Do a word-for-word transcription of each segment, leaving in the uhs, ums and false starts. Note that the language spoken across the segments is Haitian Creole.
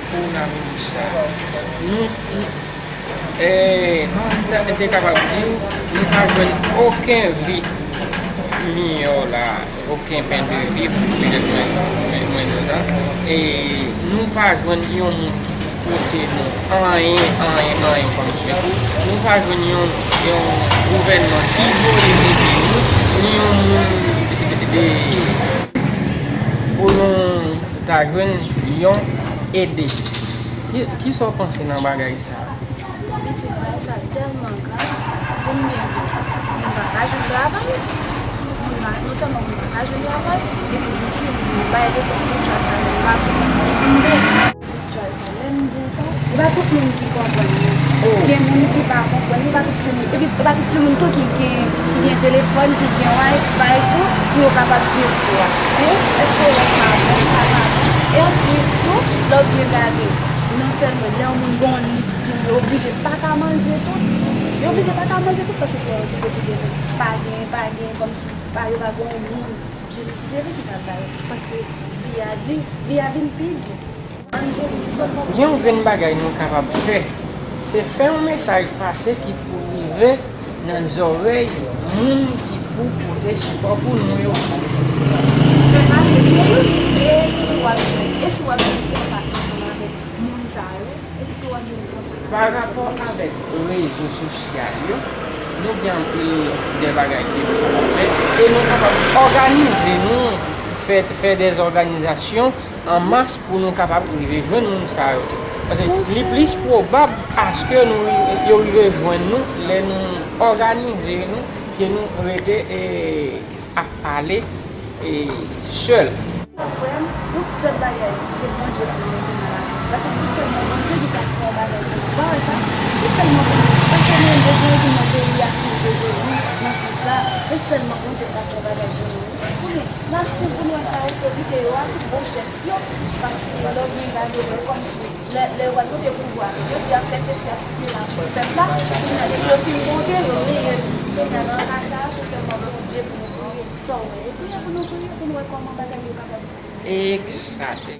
Kowonaviris sa, nou, nou, e, kòman m te, te kapab di w, nou pa jwenn okenn vi miyò la, okenn pen de vi, petèt mwen, mwen, mwen di sa. E nou pa jwenn yon moun ki pou pote nou anyen, anyen, anyen kòm sekou. Nou pa jwenn yon, yon gouvènman ki voye ede nou, ni yon moun de, de, pou nou ta jwenn yon ede. Ki, kisa w panse nan bagay sa a? Pitit, bagay sa tèlman grav, pou m byen di w, moun pa ka jwenn travay, moun pa, non sèlman moun pa ka jwenn travay, epi menm timoun yo bay lekòl, fè tchwal sa menm pa pou moun, pou moun byen. Fè tchwal sa, lè m di w sa, e pa tout moun ki konprann non. Gen moun ki pa konprann, e pa tout timoun, epi e pa tout timoun tou ki gen, ki gen telefòn, ki gen Wi-Fi tou, pou yo kapab swiv kou a. Wi, èske w wè sa bon, sa pa bon? E answit tou, lè w byen gade, non sèlman lè yon moun gen yon liv, yo oblije pa ka manje tou. Yo oblije pa ka manje tou paske fò yo kite kite men pa gen, pa gen kòmsi pa yo pa gen yon moun de visite li ki ka ba yo. Paske vi a di, vi a vin pi di. Ann serye, se pa. Gen yon grenn bagay nou kapab fè, se fè yon mesaj pase ki pou rive nan zòrèy moun ki pou pote sipò pou nou yo. Fè pase, se wi. E si w ap jwenn, e si w ap jwenn kontak ansanm avèk moun sa yo, èske w ap jwenn kontak? Pa rapò avèk rezo sosyal yo, nou gen anpil de bagay ke nou kapab fè, e nou kapab òganize nou, fè, fè de òganizasyon an mas pou nou kapab rive jwenn moun sa yo. Paske li plis pwobab aske nou, yo rive jwenn nou lè nou òganize nou ke nou rete, e, ap pale, e, sèl. Frè m, yon sèl bagay, se Bondye pou nou mete nan lavi. Paske se sèlman Bondye ki ka fè yon bagay pou nou. Ou pa wè sa? Se sèlman Bondye. Paske nou menm, Bondye rete nan peyi a, si nou te vle, wi, nan sans sa, se sèlman Bondye ki ka fè yon bagay pou nou. Kounye a, n ap swiv pou nou wè sa yo fè kite yo a, tout bon chèf yo. Paske lè w byen gade yo, kòmsi lè, lè yo pral pote pouvwa, yo di ap fè sesi, ap fè sela pou pèp la, kounye a, depi yo fin monte, yo bliye l. Kounye a, nan ka sa a, se sèlman Bondye pou nou priye. Sa w wè, e priye pou nou priye, pou nou wè kòman bagay yo kapab vin. Egzakte.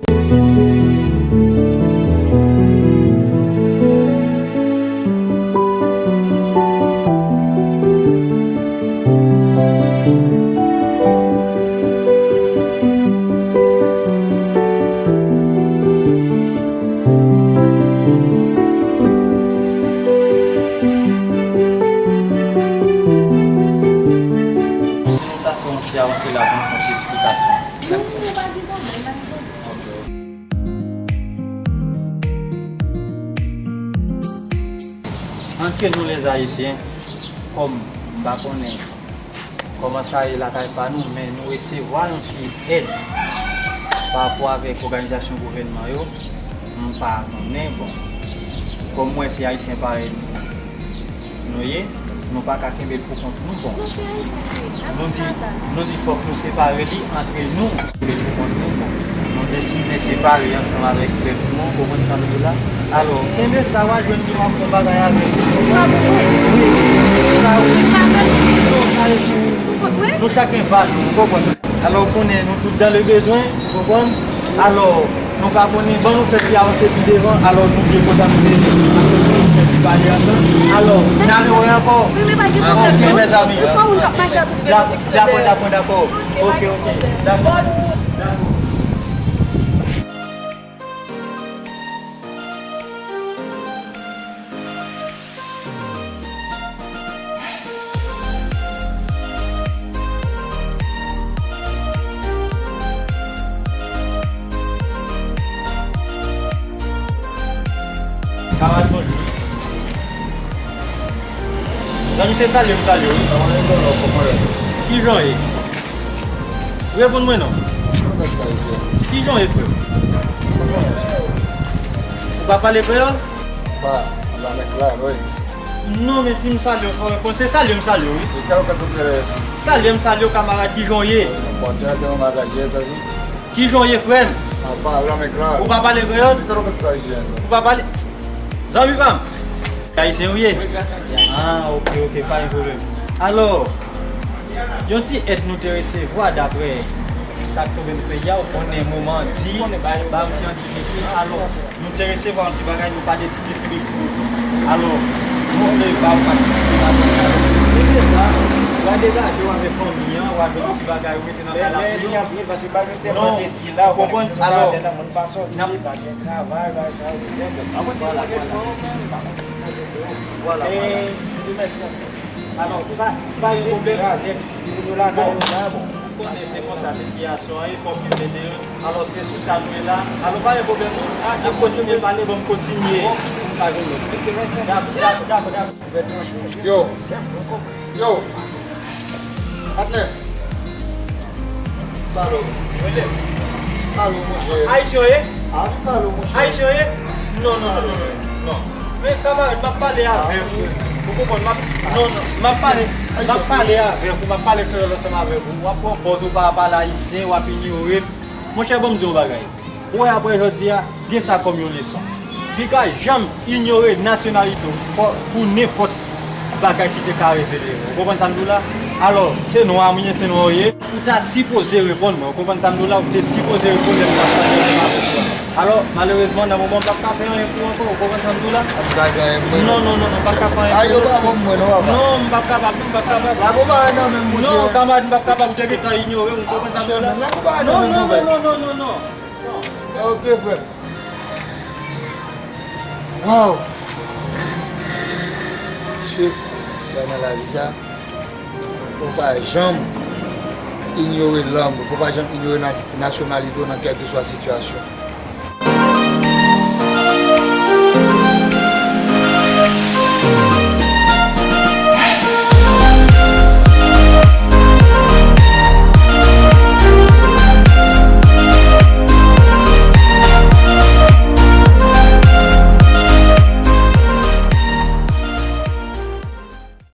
Si nou ta fè yon ti avanse la pou nou fè yon ti esplikasyon. Non, non, pa gen pwoblèm, pa gen pwoblèm. Ok, ok. Antre nou, les Haïtiens, kòm m pa konnen kòman sa ye lakay pa nou, men nou resevwa yon ti èd pa rapò avèk òganizasyon gouvènman yo. M pa konnen, bon, kòm m wè se Ayisyen parèy nou, nou ye, nou pa ka kenbe l pou kont nou, bon. Nou se Ayisyen, wi. Nou di, nou di fòk nou separe li antre nou. Kenbe l pou kont nou, bon. Nou deside separe ansanm avèk pèp nou an, ou konprann sa m di w la? Alò, kenbe sa, w a jwenn li, w a fè yon bagay avè l. Sa pou mwen? Wi, sa wi. Sa fè pou mwen? Non, sa e pou ou. Pou kont mwen? Nou chak gen pa nou, ou konprann? Alò, ou konnen, nou tout dans le besoin, ou konprann? Alò, nou pa konnen, ban nou fè ti avanse pi devan, alò, nou byen kontan nou vini, nou fè ti pale ansanm. Alò, n a rewè ankò. Wi, men pa gen pwoblèm, non. Ok, mezanmi. Ou se yon moun k ap mache avèk yon ti soulè. Dakò, dakò, dakò. Ok, ok. Dakò. Dakò. Zanmi, se salye m salye w wi. Kijan w ye? Reponn mwen non. Kijan w ye, frè m? Ou pa pale kreyòl? Pa, anba mèt la, wi. Non, men si m salye w, fò w reponn. Se salye m salye w, wi. E kè w ka tou kè lè si. Salye m salye w, kamarad, kijan w ye? Bon, te ate yon bagay, jè, tazi. Kijan w ye, frè m? A pa la, men klè. Ou pa pale kreyòl? Kè w ka tou kè lè si. Ou pa pale. Zanmi pa m. Ayisyen ou ye? Wi, gras a Dye. Ah, ok, ok, pa gen pwoblèm. Alò, yon ti èd nou te resevwa daprè sa k tonbe nan peyi a, ou konnen moman an di, bagay yo difisil. Alò, nou te resevwa yon ti bagay, nou pa deside piblik pou. Alò, nou vle ba ou patisipe ladan l. Epi sa, w a degaje w avèk fanmi an, w a jwenn yon ti bagay, ou rete nan kay la. Mèsi anpil, paske bagay yo tèlman te di la, ou konprann, si nou pa atè nan moun pa sòti, pa gen travay, bagay sa yo, mizè. Vwala, vwala. Vwala, vwala. E, nou remèsye anpil. Alò, pa, pa gen pwoblèm. Bon, ou konnen se konsa sitiyasyon an ye, fòk yo ede yo. Alò, se sou sa nou ye la. Alò, pa gen pwoblèm, non. N ap kontinye pale, bon, m kontinye. Dakò, dakò, dakò, dakò. Yo, yo, patnè. Pale w. Pale w, monchè. Ayisyen w ye? A, vin pale w, monchè. Ayisyen w ye? Non, non, non, non, non. Men, kamarad, m ap pale avè w. Ou konprann? M ap, non, non, m ap pale, m ap pale avè w, m ap pale kreyòl ansanm avè w. W ap pran pòz ou pa pale ayisyen, w ap inyore m. Monchè, ban m di w yon bagay. Ou wè, apre jodi a, gen sa kòm yon leson. Piga janm inyore nasyonalite w pou, pou nenpòt bagay ki te ka revele w. Ou konprann sa m di w la? Alò, se nwa m ye, se nwa w ye. Ou ta sipoze reponn mwen. Ou konprann sa m di w la? Ou te sipoze reponn lè m t ap pale ansanm avèk ou a. Alò, malerezman, nan moman, m p ap ka fè anyen pou ou ankò. Ou konprann sa m di w la? Non, non, non, non, m p ap ka fè anyen pou ou. Non, m p ap kapab, non, m p ap kapab. Non, kamarad, m p ap kapab. Ou te gentan inyore m, ou konprann sa m di w la? Non, non, non, non, non, non, non. Ok, frè. Waw! Mesye, nan lavi sa, fò w pa janm inyore lang ou, fò w pa janm inyore nas-, nasyonalite w nan kèlkeswa sitiyasyon.